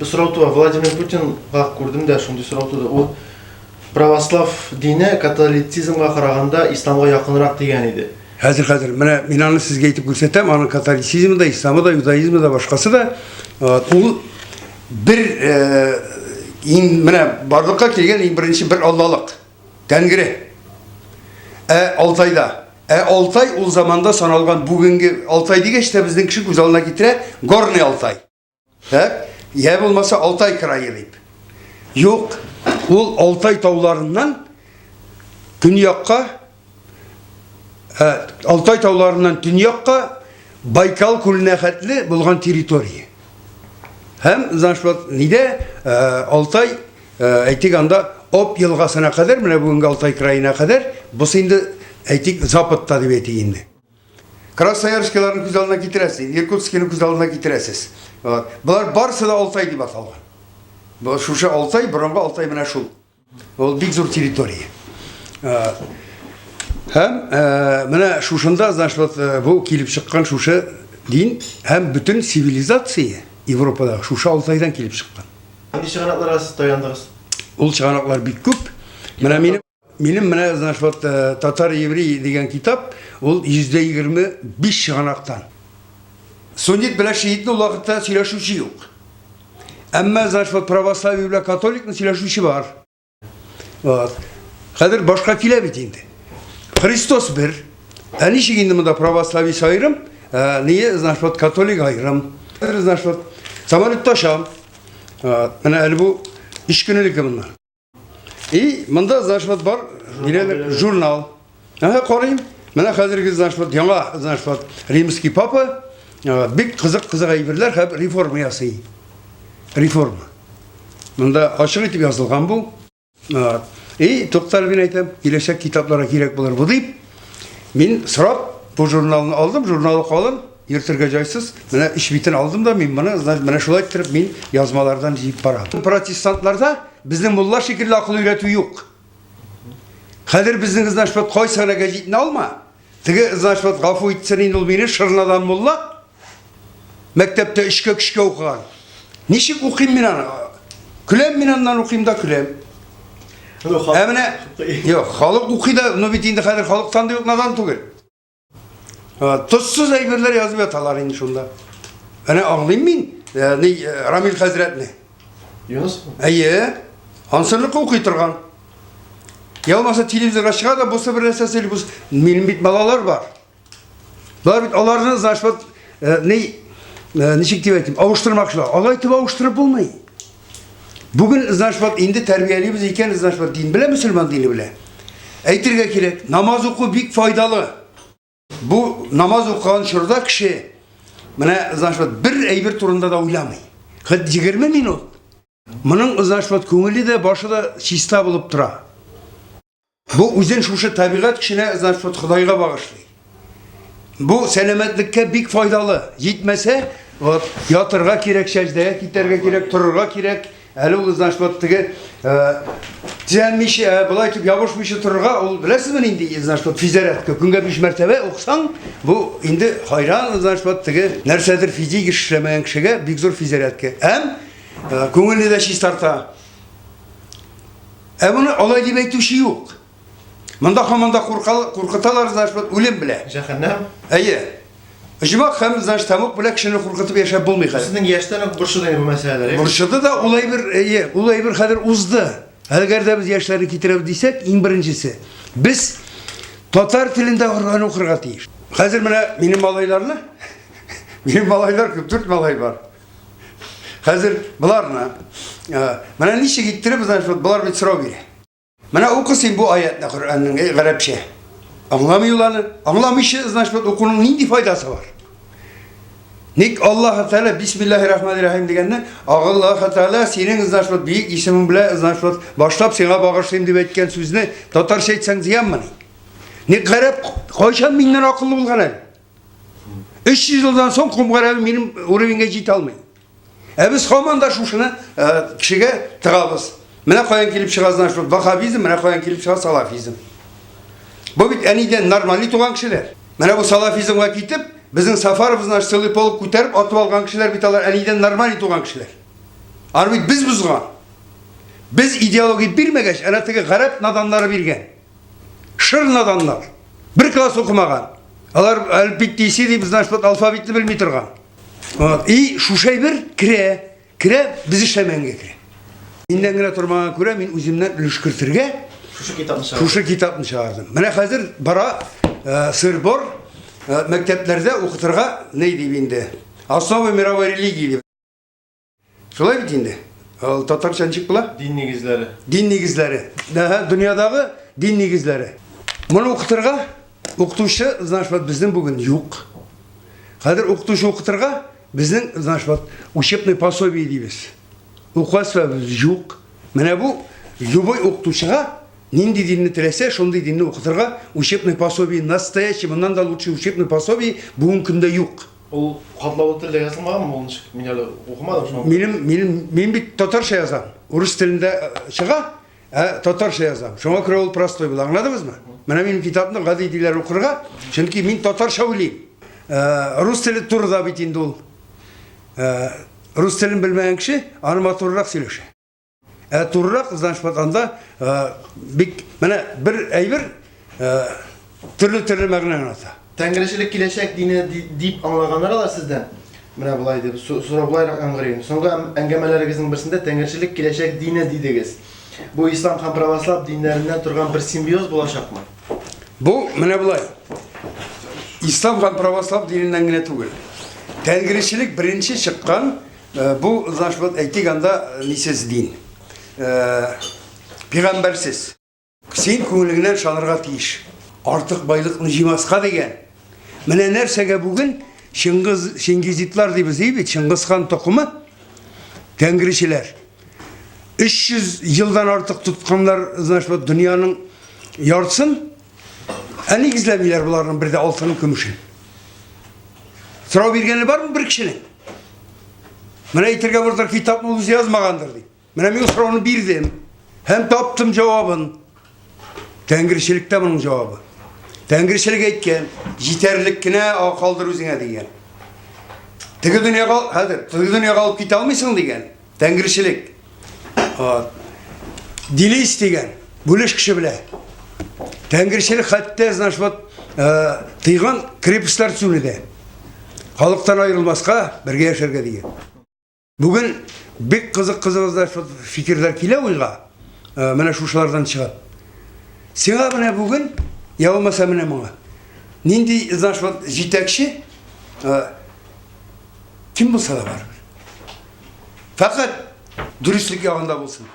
Бер сорау туа, Владимир Путинга күрдем дә шундый сорау туды. Ул православ дине католицизмга караганда исламга якынрак дигән иде. Хәзер, хәзер, менә мин аны сезгә әйтеп күрсәтәм, аның католицизмы да, исламы да, иудаизмы да, башкасы да, ул бер иң менә барлыкка килгән иң беренче бер аллалык, Тәңре. Ә Алтайда, ә Алтай ул заманда саналган бүгенге Алтай дигәч тә безнең кеше күз алдына китерә Горный Алтай. Так, я булмаса Алтай крае дип. Юк, ул Алтай тауларыннан көньякка, ә, Алтай тауларыннан төньякка Байкал күленә хәтле булган территория. Һәм, значит, вот нидә Алтай, әйтик, анда Об елгасына кадәр, менә бүгенге Алтай краена кадәр, бусы инде, әйтик, западта дип әйтик инде. Красноярскиларны күз алдына китерәсез, Иркутскийны күз алдына китерәсез. Вот. Болар барысы да Алтай дип аталган. Бу шушы Алтай, борынгы Алтай менә шул. Ул бик зур территория. Һәм менә шушында, значит, вот, бу килеп чыккан шушы дин һәм бөтен цивилизация Европада шушы Алтайдан килеп чыккан. Нинди чыганакларга сез таяндыгыз? Ул чыганаклар бик күп. Менә минем Минем менә, значит, вот Татар-еврей дигән китап, ул 125 чыганактан. Суннит белән шиитне ул вакытта сөйләшүче юк. Әмма, значит, вот православие белән католикны сөйләшүче бар. Вот. Хәзер башка килә бит инде. Христос бер. Ә ничек инде монда православие аерым, ә, ние, значит, вот католик аерым. Хәзер, значит, вот самолетта очам. Вот. Менә әле бу 3 көн элек моннан. И монда, значит, вот бар, ниләр, журнал. Ага, карыйм. Менә хәзерге, значит, вот яңа, значит, вот римский папа бик кызык-кызык әйберләр һәм реформа ясый. Реформа. Монда ачык итеп язылган бу. И туктар мин әйтәм, киләчәк китапларга кирәк булыр бу дип. Мин сорап бу журналны алдым, журналы калын, йөртергә җайсыз. Менә өч битен алдым да мин моны, значит, менә шулай иттереп мин язмалардан җыеп барам. Протестантларда безнең мулла шикелле акыл өйрәтү юк. Хәзер безнең, значит, вот кайсы гына гәҗитне алма, теге, значит, вот гафу итсен инде ул мине, шырнадан мулла, мәктәптә өчкә көчкә укыган. Ничек укыйм мин аны? Көләм мин аннан укыйм да көләм. Ә менә, юк, халык укый да, но бит инде хәзер халыктан да юк, надан түгел. Тозсыз әйберләр язып яталар инде шунда. Әнә аңлыйм мин, ни, Рамил хәзрәтне. Юныс? Әйе. Ансыныкы укый торган. Я булмаса телевизорга чыга да, бусы бер нәрсә сөйли, бусы. Минем бит балалар бар. Болар бит аларны, значит, вот, ни, ничек дип әйтим, авыштырмакчылар. Алай итеп авыштырып булмый. Бүген, значит, вот инде тәрбиялибез икән, значит, вот дин белә, мөселман дине белә. Әйтергә кирәк, намаз уку бик файдалы. Бу намаз укыган чорда кеше менә, значит, вот бер әйбер турында да уйламый. Хәт 20 минут. Моның, значит, вот күңеле дә, башы да чиста булып тора. Бу үзен шушы табигать көченә, значит, вот Ходайга багышлый. Бу сәламәтлеккә бик файдалы. Җитмәсә, вот ятырга кирәк, сәҗдәгә китәргә кирәк, торырга кирәк. Әле ул, значит, вот теге тизәнмичә, болай итеп ябышмыйча торырга, ул беләсезме нинди, значит, вот физзарядка. Көнгә 5 мәртәбә уксаң, бу инде хайран, значит, вот теге нәрсәдер физик эш эшләмәгән кешегә бик зур физзарядка. Һәм күңелне дә чистарта. Ә моны алай дип әйтүче юк. Монда һаман да куркыталар, значит, вот үлем белә. Җәһәннәм. Әйе. Оҗмах һәм, значит, тәмуг белән кешене куркытып яшәп булмый хәзер. Сезнең яшьтән үк борчыды бу мәсьәләләр. Борчыды да, ул әйбер, әйе, ул әйбер хәзер узды. Әгәр дә без яшьләрне китерәбез дисәк, иң беренчесе, без татар телендә Коръән укырга тиеш. Хәзер менә минем малайларны, минем малайлар күп, дүрт малай бар. Хәзер боларны, менә ничек иттереп, значит, болар бит сорау бирә. Менә укы син бу аятны Коръәннең, гарәпчә. Аңламый ул аны. Аңламыйча, значит, вот укуның нинди файдасы бар? Ник Аллаһ Тәгалә Бисмиллаһир Рахманир Рахим дигәнне, Аллаһ Тәгалә синең, значит, вот бөек исемең белән, значит, вот башлап сиңа багышлыйм дип әйткән сүзне татарча әйтсәң зыянмыни? Ник гарәп кайчан миннән акыллы булган әле? 300 елдан соң ком гарәбе минем уровеньгә җитә алмый. Ә без һаман да шушыны э, кешегә тыгабыз. Менә каян килеп чыга, значит, ваххабизм, менә каян килеп чыга салафизм. Бу бит әнидән нормальный туган кешеләр. Менә бу салафизмга китеп, безнең Сафаров, значит, целый полк күтәреп атып алган кешеләр бит алар әнидән нормальный туган кешеләр. Аны бит без бозган. Без идеология бирмәгәч, әнә теге гарәп наданнары биргән. Шыр наданнар. Бер класс укымаган. Алар әлбиттиси дип, значит, вот алфавитны белми торган. Вот. И шушы әйбер керә, керә, без эшләмәгәнгә керә. Миннән генә тормаган күрә, мин үземнән өлеш кертергә шушы китапны чыгардым. Шушы китапны чыгардым. Менә хәзер бара э, сыр-бор э, мәктәпләрдә укытырга ни дип инде? Основы мировой религии дип. Шулай бит инде. Ул татарча ничек була? Дин нигезләре. Дин нигезләре. Әһә, дөньядагы дин нигезләре. Моны укытырга укытучы, значит, вот безнең бүген юк. Хәзер укытучы укытырга безнең, значит, вот учебный пособие дибез. Уку әсбабыбыз юк. Менә бу любой укытучыга нинди динне теләсә, шундый динне укытырга учебный пособие настоящий, моннан да лучше учебный пособие бүгенге көндә юк. Ул катлаулы телдә язылмаганмы? Ул ничек? Мин әле укымадым шуңа. Минем, минем, мин бит татарча язам. Урыс телендә э, чыга, ә татарча язам. Шуңа күрә ул простой була. Аңладыгызмы? Менә минем китапны гади диләр укырга, чөнки мин татарча уйлыйм. Э, рус теле турыда бит инде ул. Э, рус телен белмәгән кеше аны матуррак сөйләшә. Ә турырак, значит, вот анда бик менә бер әйбер төрле-төрле мәгънә аңлата. Тәңречелек киләчәк дине дип аңлаганнар алар сездән. Менә болай дип сорау болайрак яңгырый. Соңгы әңгәмәләрегезнең берсендә тәңречелек киләчәк дине дидегез. Бу ислам һәм православ диннәреннән торган бер симбиоз булачакмы? Бу менә болай. Ислам һәм православ диненнән генә түгел. Тәңречелек беренче чыккан Бу, значит, вот әйтик анда нисез дин. Пигамбәрсез. Син күңелеңнән ышанырга тиеш. Артык байлыкны җыймаска дигән. Менә нәрсәгә бүген Чыңгыз, Чингизидлар дибез, ди бит, Чыңгыз хан токымы, тәңгречеләр. 300 елдан артык тотканнар, значит, вот дөньяның яртысын, ә нигезләмиләр боларның бер дә алтынын, көмешен. Сорау биргәне бармы бер кешенең? Менә әйтергә булыр, китапны ул үзе язмагандыр дип. Менә мин сорауны бирдем һәм таптым җавабын. Тәңгерчелектә моның җавабы. Тәңгерчелек әйткән, җитәрлек кенә калдыр үзеңә дигән. Теге дөньяга, хәзер, теге дөньяга алып китә алмыйсың дигән. Тәңгерчелек. Делись дигән, бүлеш кеше белә. Тәңгерчелек хәтта, значит, вот, тыйган крепостьлар төзүне дә. Халыктан аерылмаска, бергә яшәргә дигән. Бүген бик кызык-кызык значит, фикерләр килә уйга. Менә шушылардан чыгып. Сиңа менә бүген, я булмаса менә моңа. Нинди, значит, вот, җитәкче, кем булса да барыбер. Фәкать дөреслек ягында булсын.